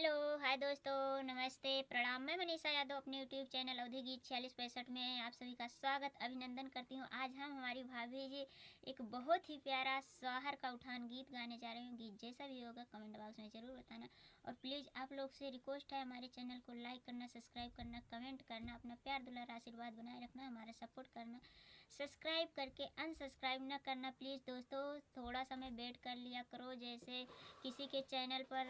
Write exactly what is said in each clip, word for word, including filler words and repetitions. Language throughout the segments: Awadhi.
तो हाय दोस्तों, नमस्ते, प्रणाम। मैं मनीषा यादव अपने YouTube चैनल अवधी गीत छियालीस पैंसठ में आप सभी का स्वागत, अभिनंदन करती हूँ। आज हम हमारी भाभी जी एक बहुत ही प्यारा सोहर का उठान गीत गाने जा रहे हैं। गीत जैसा भी होगा कमेंट बॉक्स में ज़रूर बताना। और प्लीज़ आप लोग से रिक्वेस्ट है, हमारे चैनल को लाइक करना, सब्सक्राइब करना, कमेंट करना, अपना प्यार दुलार आशीर्वाद बनाए रखना, हमारा सपोर्ट करना। सब्सक्राइब करके अनसब्सक्राइब न करना प्लीज़ दोस्तों, थोड़ा समय वेट कर लिया करो। जैसे किसी के चैनल पर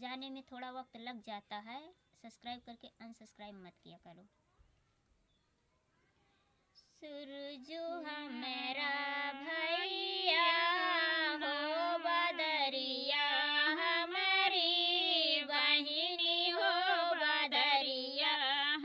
जाने में थोड़ा वक्त लग जाता है, सब्सक्राइब करके अनसब्सक्राइब मत किया करो। सूरज हमारा भैया हो, बदरिया हमारी बहिनी हो, बदरिया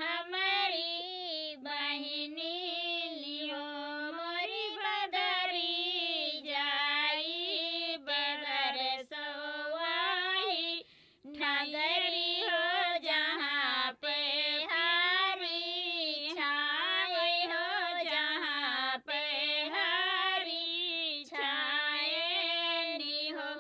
हमारी बहिनी हो, मोरी बदरी जाई बदर सोवाई। नगरी हो जहाँ पे हारी छाए हो, जहाँ पे हारी छाए नी हो।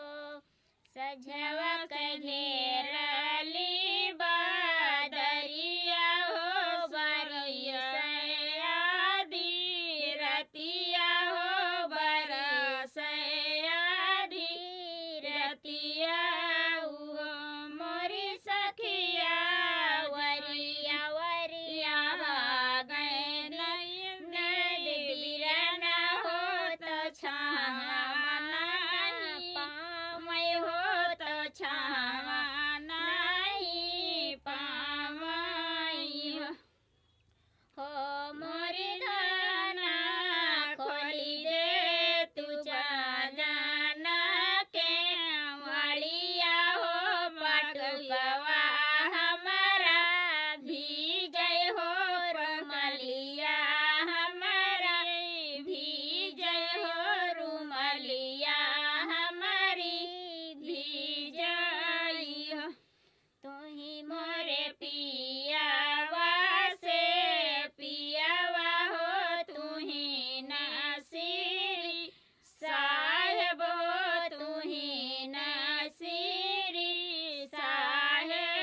सजवा के घेरली बदरिया हो, बरिया आधी रतिया हो, बरस आधी रतिया हो, मोरी सखिया वरिया वरिया गए नैन बिरना हो, तो छावा नहीं पावै हो, तो छावा नहीं पावै हो। हो मोरी धना खोली दे तू जाना के वड़िया हो, पटुकवा हमारा भीजै हो, रुमलिया हमारा भीजै हो, रुमलिया हमारी भीजै हो। तू ही मोरे पियावा से पियावा हो, तू ही नसीरी साहेब हो, तू ही नसीरी साहेब।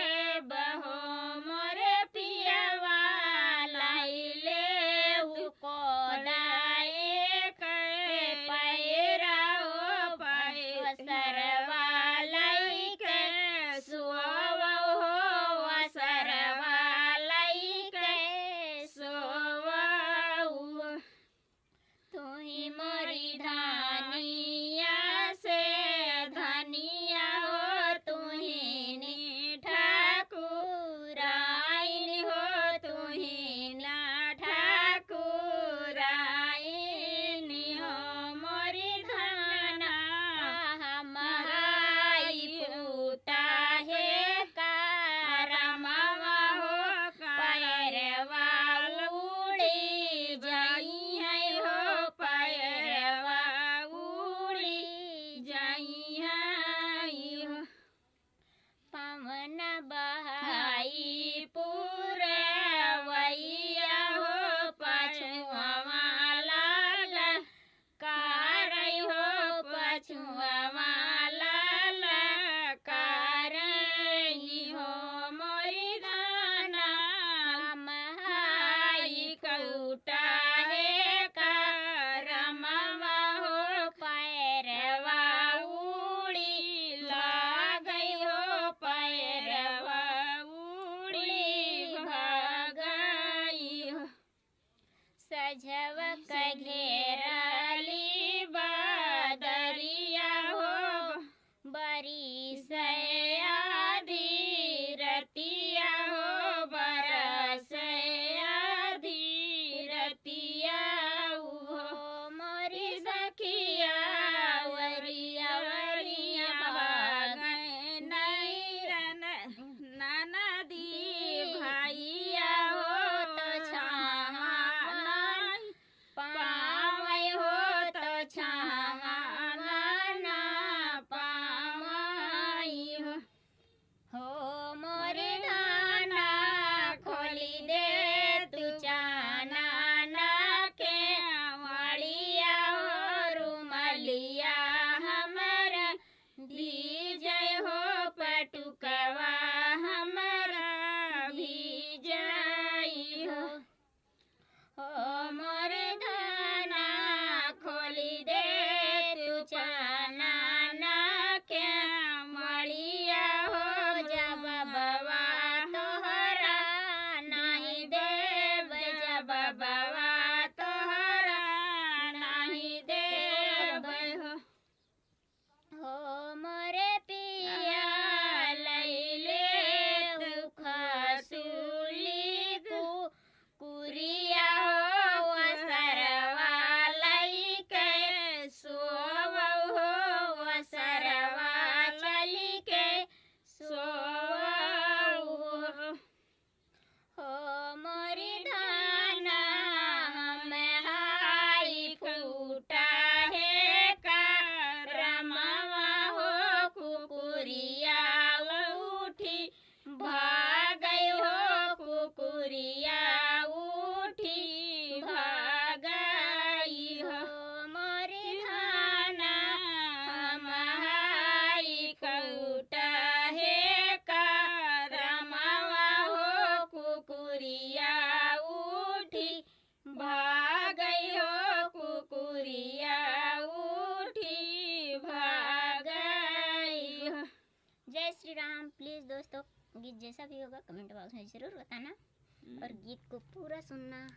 प्लीज दोस्तों, गीत जैसा भी होगा कमेंट बॉक्स में ज़रूर बताना। हम्म। और गीत को पूरा सुनना,